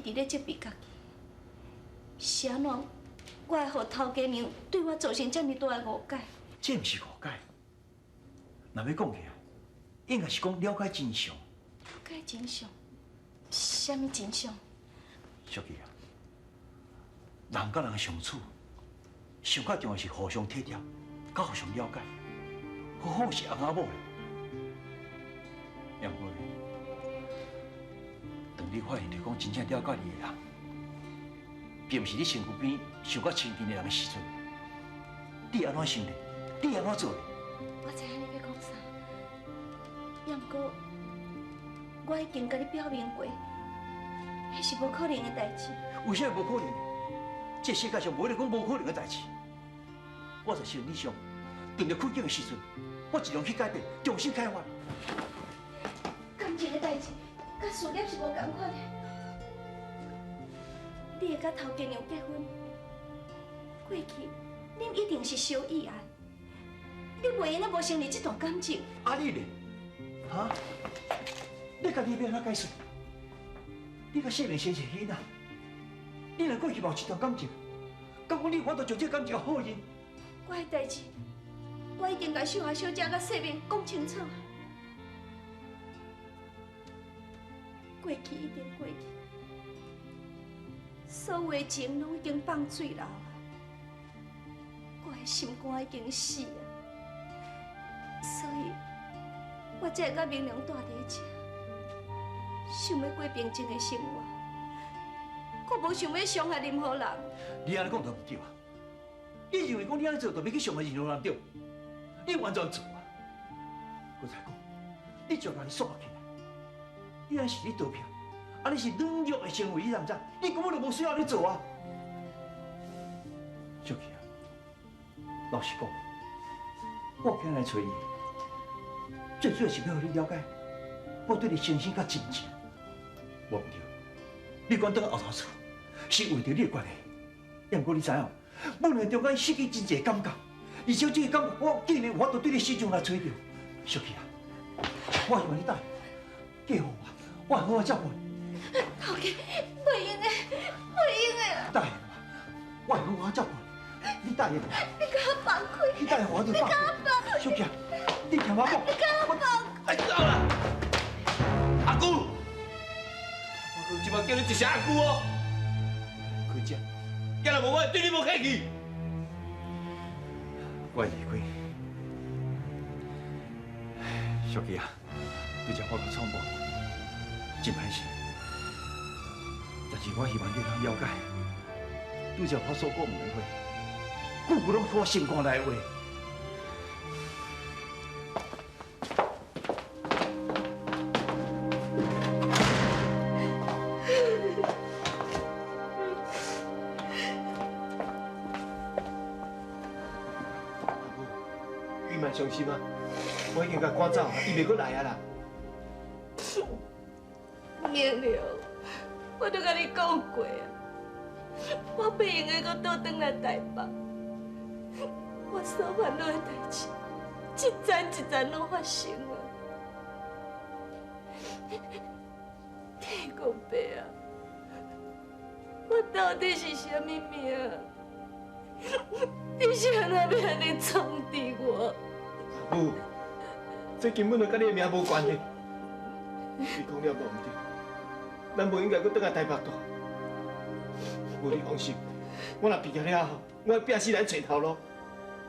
直咧責備家己，是按怎我會予頭家娘對我造成遮爾大的誤解？這毋是誤解，若欲講起來，應該是講了解真相。了解真相？啥物真相？淑琪啊，人佮人相處，上較重要是互相體貼，佮互相了解，何況是翁仔某咧。毋過咧，當你發現著講真正了解你的人，並毋是你身軀邊上較親近的人的時陣，你按怎想咧？你按怎做咧？我知影你欲講啥，也毋過我已經共你表明過，彼是無可能的代誌。為啥無可能？這世界上無一個講無可能的代誌。我在生理上遇著困境的時陣，我盡量去改變，重新開發。感情的代誌，佮事業是無仝款的。你會佮頭家娘結婚，過去恁一定是相意愛，你袂用得無承認這段感情。啊你咧？哈？你家己欲按怎解釋？你佮謝明生一個囡仔，你若過去嘛有這段感情，敢講你有法度將這感情予𪜶？我的代誌，我已經共秀華小姐佮世明講清楚。過去已經過去，所有的情攏已經放水流啊！我的心肝已經死啊！所以，我才會佮明良蹛佇遮，想欲過平靜的生活。我無想欲傷害任何人。你按呢講就毋對啊！你認為講你按呢做，就欲去傷害任何人對？你完全錯啊！閣再講，你將家己鎖起來，你按是咧逃避，按呢是軟弱的行為，你知毋知？你根本就無需要按呢做啊！淑琪啊，老實講，我今日來揣你，最主要是欲予你了解，我對你真心佮真情。無毋對，你管轉來後頭厝，是為著你的關係。毋過你知影，阮兩中間失去真濟感覺，而且這個感覺我竟然有法度對你始終來揣著。淑琪啊，我希望你答應，嫁予我，我會好好照顧你。頭家，袂用的，袂用的。答應我，我會好好照顧你。你答應我。你共我放開！你答應我，我就放開。淑琪，你聽我講。你共我放開！哎，走啦！阿姑，我這擺叫你一聲阿姑哦。開遮，今日無我會對你無客氣。我會離開。淑琪啊，拄才我較衝動，真歹勢。但是我希望你通了解，拄才我所講的話，句句攏是我心肝內話。阿母，你莫傷心啊！我已經共趕走，伊袂閣來啊啦。明良，我都共你講過啊，我袂用得閣倒轉來台北。我所煩惱的代誌，一層一層攏發生啊！天公伯啊，我到底是啥物命？你是按怎欲按呢創治我？阿母，這根本就佮你的命無關係。你講了無毋對，咱無應該閣轉來台北蹛。母你放心，我若畢業了後，我會拼死來揣頭路。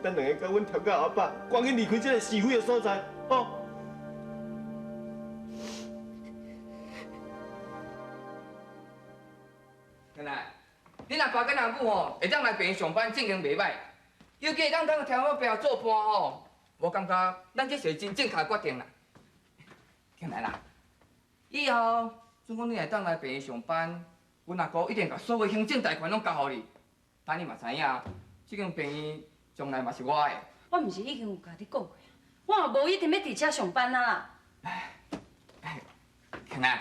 咱兩个佮阮頭家阿爸，趕緊離開這个是非的所在，哦。奶奶，恁阿爸佮阿母吼，會當來病院上班，正經袂䆀。尤其會當通聽我爸做伴吼，我感覺咱這是真正確的決定啦。聽來啦，以後準講你會當來病院上班，阮阿姑一定共所有行政大權攏交予你。但你嘛知影，這間病院將來嘛是我的。我毋是已經有共你講過，我嘛無一定欲佇遮上班啊啦。聽來，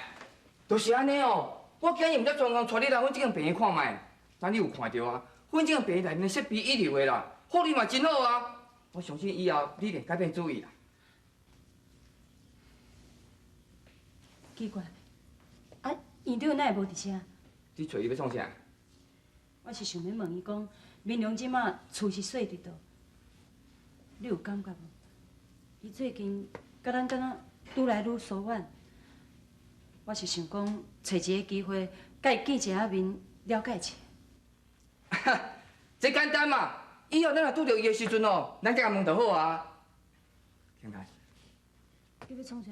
就是按呢哦。我今日毋才專工帶你來阮這間病院看覓，但你有看著啊？阮這間病院內面的設備一流的啦，福利嘛真好啊！我相信以後你一定改變主意啦。奇怪，啊，院長哪會無佇遮？你揣伊欲创啥？我是想欲问伊讲，明良这马厝是细伫佗，你有感觉无？伊最近佮咱敢若愈来愈疏远。我是想讲，揣一个机会，佮伊见一下面，了解一下。这简单嘛，以后咱若拄著伊的时阵哦，咱再共问就好啊。听来。你欲创啥？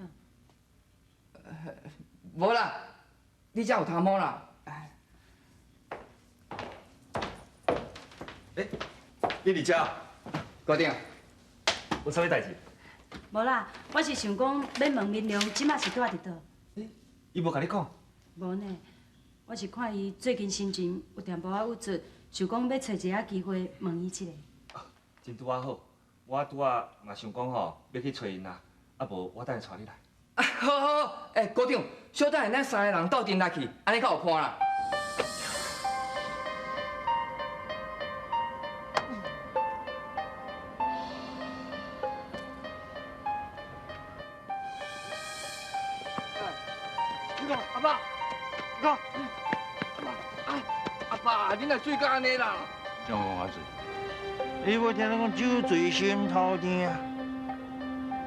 无啦，你才有头毛啦。欸，你伫遮？高长，有啥物代志？无啦，我是想讲欲问明良，这马是住伫佗？伊无共你讲？无呢，我是看伊最近心情有淡薄仔郁卒，想讲欲揣一下机会问伊一下。真拄仔好，我拄仔嘛想讲吼，欲去揣𪜶啦，啊无我等下带你来。好好好，欸，高长，小等下咱三个人斗阵来去，按呢较有伴啦。阿爸，阿爸，阿爸，你若醉甲按呢啦？怎讲我醉？你无听人讲酒醉心头疼？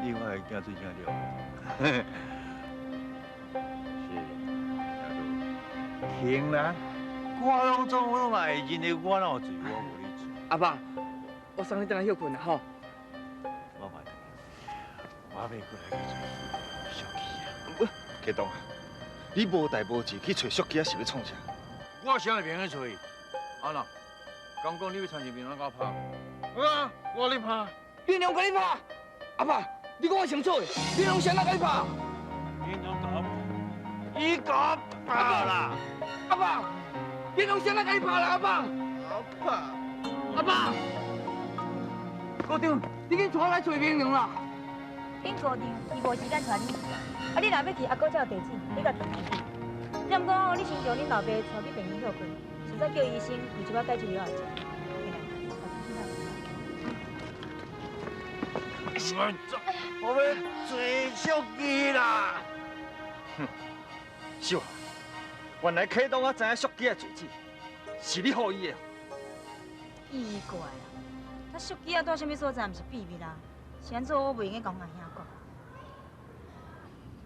你看伊惊醉啥了？是，停啦！我拢总我嘛会认得我哪有醉，我无咧醉。阿爸，我送你转来歇睏啦吼。我嘛我欲过来去揣淑姬啊。启东啊，你无代无志去揣淑姬啊，是欲创啥？我啥会袂用去揣？啊那，刚讲你欲参一面，我佮拍。啊，我咧拍。你娘佮你拍？阿爸，你讲我清楚的，你拢谁人佮你拍？你拢共伊共拍啦！阿爸，你拢谁人佮你拍啦？阿爸，阿爸，阿爸，高长，你紧带我来揣明娘啦！恁高长伊无时间带恁去啊！啊，你若欲去，阿哥才有地址，你共提来去。只毋过你先叫恁老爸带去病院歇睏，实在叫医生开一寡解酒药来食。我欲揣淑姬啦！哼，秀，原来启东我知影淑姬的住址，是你予伊的。奇怪啊，啊淑姬仔住啥物所在，毋是秘密啊？是按怎我袂用得共阮阿兄讲？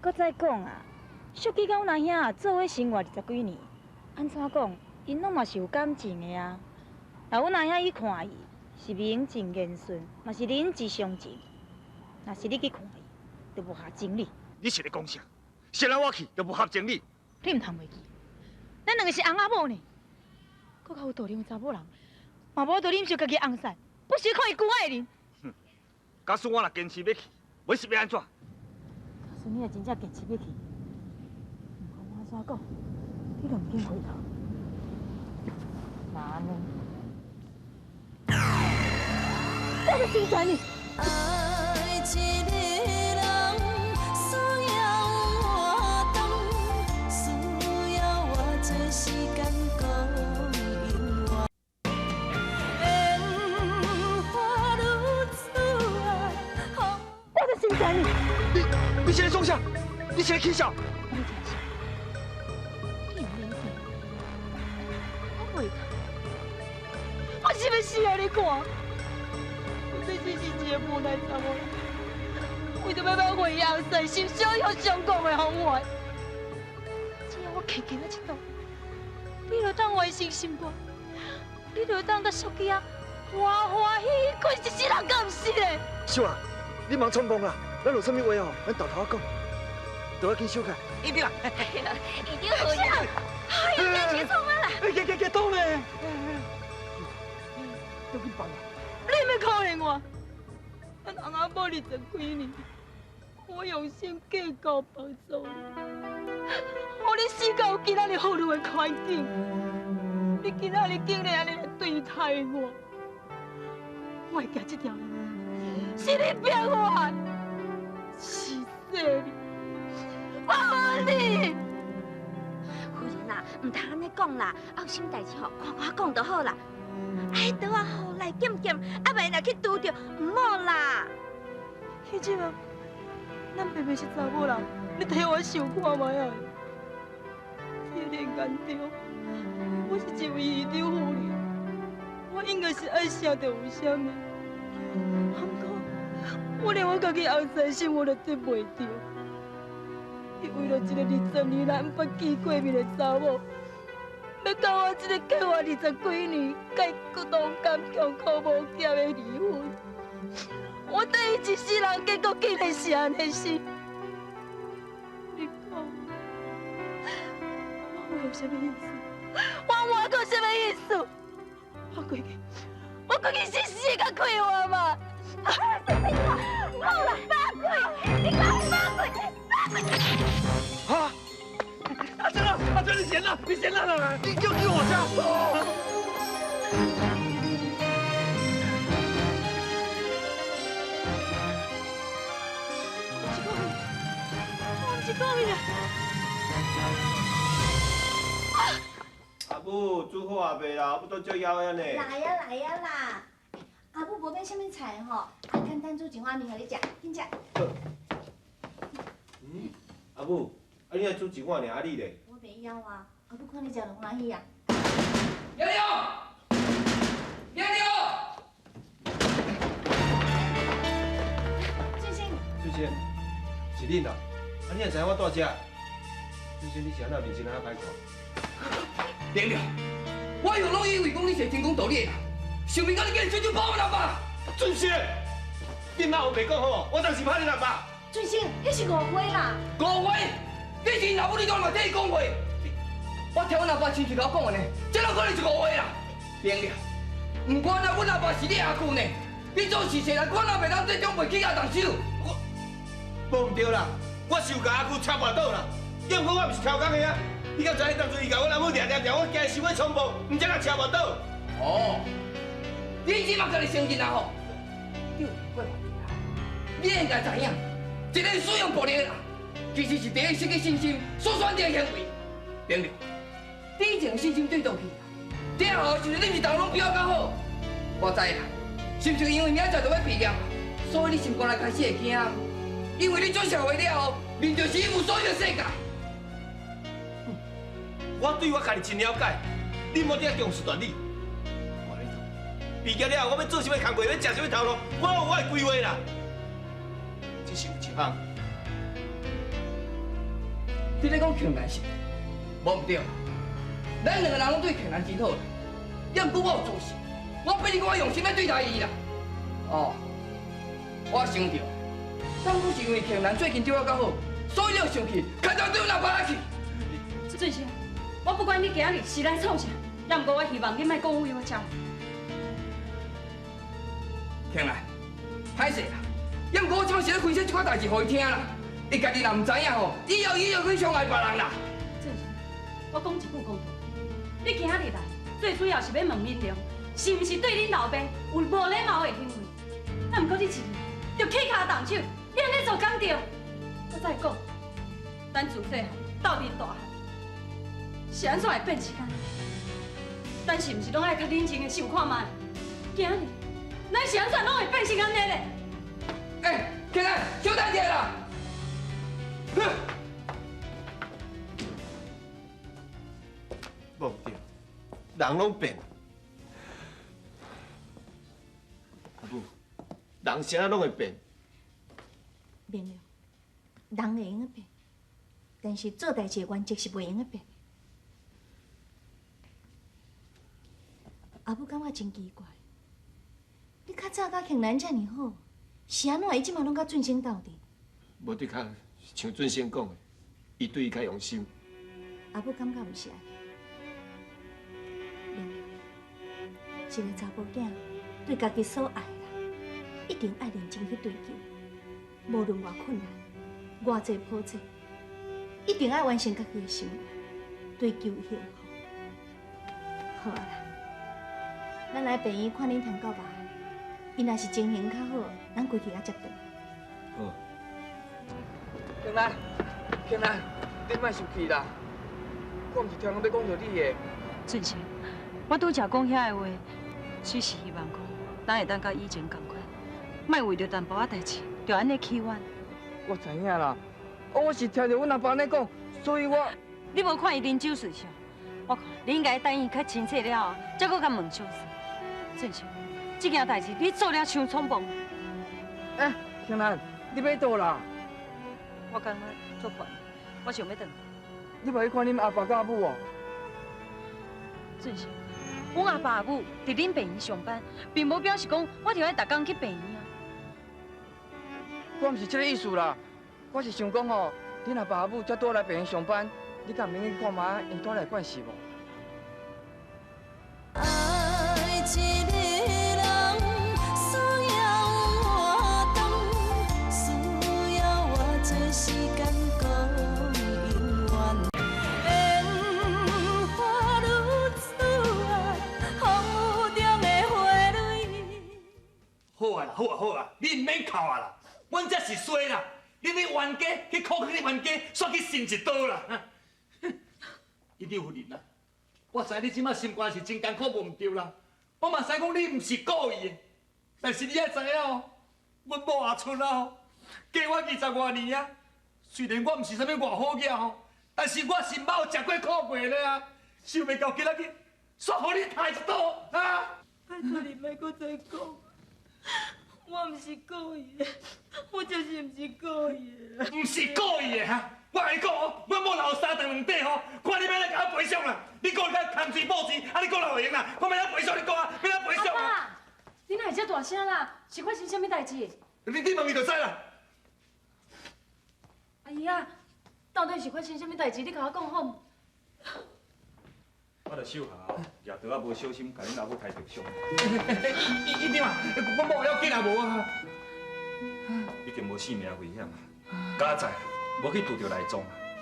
阁再讲啊，淑姬佮阮阿兄啊做伙生活20几年，按怎讲，𪜶拢嘛是有感情的啊。若阮阿兄去看伊，是名正言顺，嘛是人之常情。若是你去看伊，就无合情理。你是咧讲啥？谁人我去就无合情理？你毋通袂记，咱两个是翁仔某呢。阁较有道理的查某人，嘛无道理忍受家己的翁婿，不时看伊旧爱的人。哼，假使我若坚持欲去，欲是欲按怎？假使你若真正坚持欲去，毋管我按怎讲，你都毋紧回头。那按呢？我就心知你。爱一个人需要活动，需要偌济时间阁永远。烟花如此啊，我就心知你。你是咧创啥？你是咧起笑？我真是，你毋免惊，我袂痛，我是欲死予你看。这只是一个无奈查某人，为著欲挽回伊翁婿，心小有相讲的方法。只要我轻轻仔一动，你就当完成心愿，你就当佮淑姬仔欢欢喜喜过一世人，敢毋是咧？秀啊，你莫创梦啦！咱有啥物话哦，咱沓头仔讲。都要紧小开。院长，院长好呀！哎呀，紧创啊啦！哎，给给给，动咧！都去放啦！你欲可怜我？咱翁仔某20几年，我用心计较帮助你，予你死到有今仔日好路的环境。你今仔日竟然按呢来对待我，我会行这条路，是你逼我的，是说你，我恨你。夫人啊，毋通按呢讲啦，啊有啥物代志吼，看我讲就好啦。哎，刀仔吼来减减，啊万一若去拄著，毋好啦。彼阵啊，咱明明是查某人，你替我想看觅啊。天灵眼中，我是一位市长夫人，我应该是爱想著有啥物。不过，我连我家己翁婿生活都得袂著。伊为了一个20年来毋捌见过面的查某，欲佮我这个结婚20几年、佮伊同甘穷苦无结的离婚，我对伊一世人结果竟然是按呢死。你讲，我有啥物意思？我活阁啥物意思？我规个，我规个是死较快活嘛！好啦，放开！你讲放开，放开！啊！阿珍啊，阿珍，你先啦，你先啦啦，你叫救火车！我毋是故意，我毋是故意的。阿母煮好啊未啦？我都足枵的呢。来呀来呀啦！阿母无买啥物菜吼，啊简单煮一碗面予你食，紧食。嗯，阿母，啊你爱煮一碗尔，啊你咧？我袂枵啊，阿母看你食就欢喜啊。娘娘，娘娘，俊生，俊生，是恁哦？啊你会知影我住遮？俊生，你是按怎面色按呢歹看？娘娘，我以前拢以为讲你是真讲道理的人，想袂到你竟然出手打我老爸！俊生，你莫有白讲好无？我当时拍你老爸。俊生，彼是误会啦。误会？你是老母，你当然嘛替伊讲话。我听阮老爸亲嘴共我讲的呢，这哪可能是误会啦？娘娘，不管啊，阮老爸是你阿舅呢，你做是谁人，我哪袂当对长辈起下动手？我无毋对啦，我是有共阿舅插跋倒啦，毋过我毋是超工的啊。你敢知影当阵伊共阮老母掠掠掠，我惊伊伤过冲动，毋才共车跋倒。哦，你这嘛家己承认啊吼？你有过问题啊？你应该知影，一个使用暴力的人，其实是伫咧失去信心所选择的行为。明白？你以前信心对倒去，最后时阵你毋是逐拢比我较好？我知啦，是毋是因为明仔载就欲毕业，所以你心肝内开始会惊？因为你出社会了后，面对是一无所有的世界。我对我家己真了解，你莫伫遐强词夺理。我跟你讲，毕业了后我欲做啥物工课，欲食啥物头路，我有我的规划啦。只是有一项，你咧讲困难是？无毋对，咱两个人拢对困难真好，也毋过我有自信，我比你阁较用心来对待伊啦。哦，我想著，当初是因为困难最近对我较好，所以你有生气，开刀对我老爸去。俊生，我不管你今日是来创啥，也毋过我希望你莫讲为我吃。听来，歹势啦，也毋过我这摆是咧分析这款代志，予伊听啦。伊家己若毋知影吼，以后伊就去伤害别人啦。俊生，我讲一句公道，你今日来，最主要是欲问敏龙，是毋是对恁老爸有无礼貌的行为？啊，毋过你一日就起跤动手，你按呢做敢对？我再讲，咱自细汉斗阵大汉，是按怎会变成按呢？咱是毋是拢爱较冷静的想看觅？今日咱是按怎拢会变成按呢咧？欸，起来，小等一下啦！无毋对，人拢变。阿母，人啥拢会变。明了，人会用得变，但是做代志的原则是袂用得变。阿母感觉真奇怪，你较早佮庆兰遮尔好，是按怎伊这马拢佮俊生斗阵？无的确，像俊生讲的，伊对伊较用心。阿母感觉毋是按呢。明了，一个查甫囝对家己所爱的人，一定爱认真去追求，无论偌困难、偌济波折，一定爱完成家己的心愿，追求幸福。好啊啦，咱来病院看恁唐狗爸，伊若是情形较好，咱规气仔接转。好。庆兰，庆兰，你莫生气啦，我毋是超工欲讲著你的。俊生，我拄才讲遐个话，只是希望讲，咱会当佮以前仝款，莫为著淡薄仔代志就按呢起怨。我知影啦，我是听著阮阿爸按呢讲，所以我……你无看伊啉酒醉啥？我看你應該等伊較清楚了後，才閣共問詳細。俊秀，這件代誌你做了傷匆忙。欸，香蘭，你欲倒啦？我感覺足煩，我想欲轉。你無去看恁阿爸佮阿母哦？俊秀，阮阿爸阿母佇恁病院上班，並無表示講我就愛逐工去病院啊。我毋是這个意思啦，我是想講吼，恁阿爸阿母才拄來病院上班，你敢毋免去看覓𪜶帶來關係無？愛一个人需要活動，需要偌濟時間閣永遠。煙花女子啊，風雨中的花蕊。好啊啦，好啊好啊，你毋免哭啊啦，阮這是衰啦，恁的冤家去苦去冤家，煞去伸一刀啦。伊刘夫人啊，我知你這馬心肝是真艱苦，無毋對啦。我嘛知講你毋是故意的，但是你愛知影哦，阮某阿春啊吼，嫁我20外年啊，雖然我毋是啥物外好囝吼，但是我是捌有食過苦過的啊，想袂到今仔日，煞予你刣一刀啊！拜託你莫閣再講，我毋是故意的，我就是毋是故意的。毋是故意的哈！我共你講哦，阮某若有三長兩短吼，看你欲按怎共我賠償啦！你講你較空喙報錢，啊你講若會用啦，我欲按怎賠償你講啊，欲按怎賠償阿爸，你哪會遮大聲啦？是發生啥物代誌？你問伊就知啦。阿姨啊，到底是發生啥物代誌？你共我講好毋？我著手下舉刀仔無小心，共恁阿母刣著傷。院長啊，阮某要緊啊無啊？已經無性命危險啊！佳哉，無去拄著內臟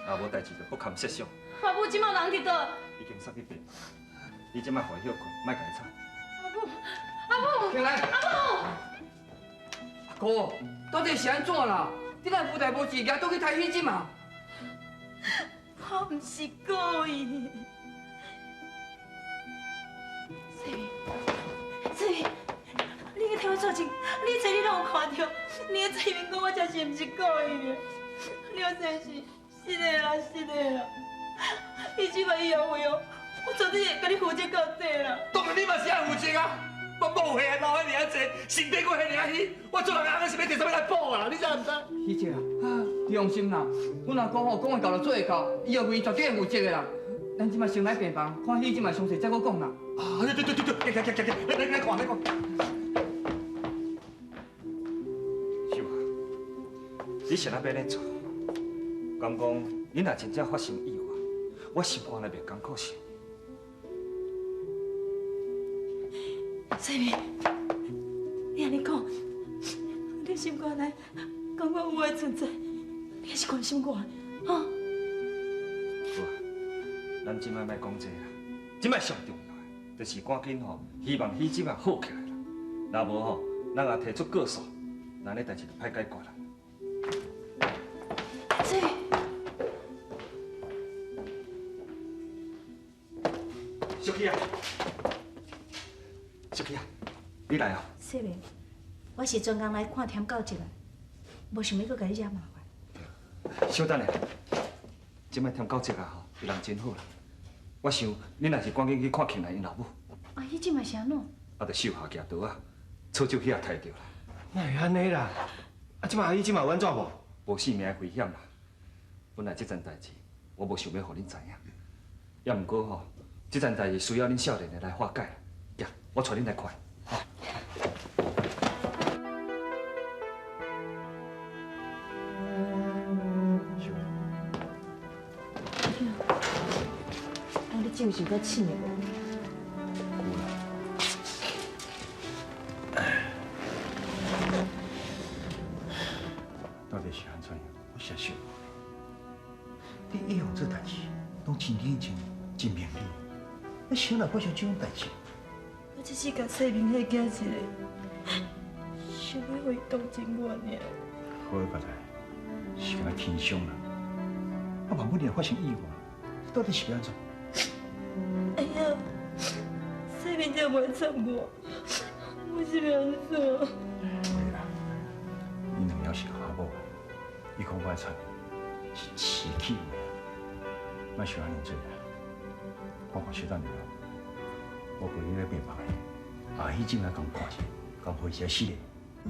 啊，無代誌就不堪設想。阿母這馬人佇佗？已經送去病房，你這擺予伊歇睏，莫共伊吵。阿母，阿母，起來，阿母。阿哥，到底是按怎啦？你若無代無誌，舉刀去刣彼只嘛？我毋是故意的。世明，世明，你去替我作證，你這你攏有看著，你的罪名講我這是毋是故意的？廖先生，是的啦，是的啦，伊這擺醫藥費哦，我絕對會共你負責到底啦。當然你嘛是愛負責啊！我某血流遐爾仔濟，身體閣遐爾仔虛，我做人翁仔是欲提啥物來補啊？你知毋知？喜姐啊，你放心啦，阮阿哥吼講會到就做會到，醫藥費絕對會負責的啦。咱這擺先來病房，看喜姐嘛詳細再閣講啦。啊，對對對對對，來來來來來來看來看。秀霞，你是按怎欲按呢做？敢講你若真正發生意外，我心肝內袂艱苦是？世明，你按呢講，你心肝內感覺有我的存在，你還是關心我的，哈？好啊，咱這擺莫講這啦，這擺上重要的，就是趕緊吼，希望喜這擺好起來啦。若無吼，咱也提出告訴，咱的代誌就歹解決啦。世明，小琪啊，小琪啊，你來哦。世明，我是專工來看添到一來，無想欲閣共你惹麻煩。小等下，這擺添到這啊吼，伊人真好啦。我想你若是趕緊去看慶來𪜶老母。啊，彼這嘛是按怎？啊，就手下舉刀仔，错手去予刣著啦。哪會按呢啦？啊，這擺阿姨這擺有按怎無？無性命的危險啦。本來這層代誌，我無想欲予恁知影，也毋過吼，這層代誌需要恁少年的來化解啦。行，我帶恁來看。啊，你酒是阁醒的无？有啦。到底是按怎样？我實在想無明。你以往做代誌，攏真認真、真明理，你想來發生這種代誌？我只是共世明彼囝一个，想欲予伊同情我爾。好佳哉，是敢若轻伤啦。啊，万不若发生意外，到底是欲按怎？哎呀，世明才袂惨我，我是欲按怎？袂啦，你两枵是阿某，伊讲我惨，是饲气话啊，莫想按呢济啦。我看小等下，我陪你去病房的，阿喜正来共看者，共回一下死咧。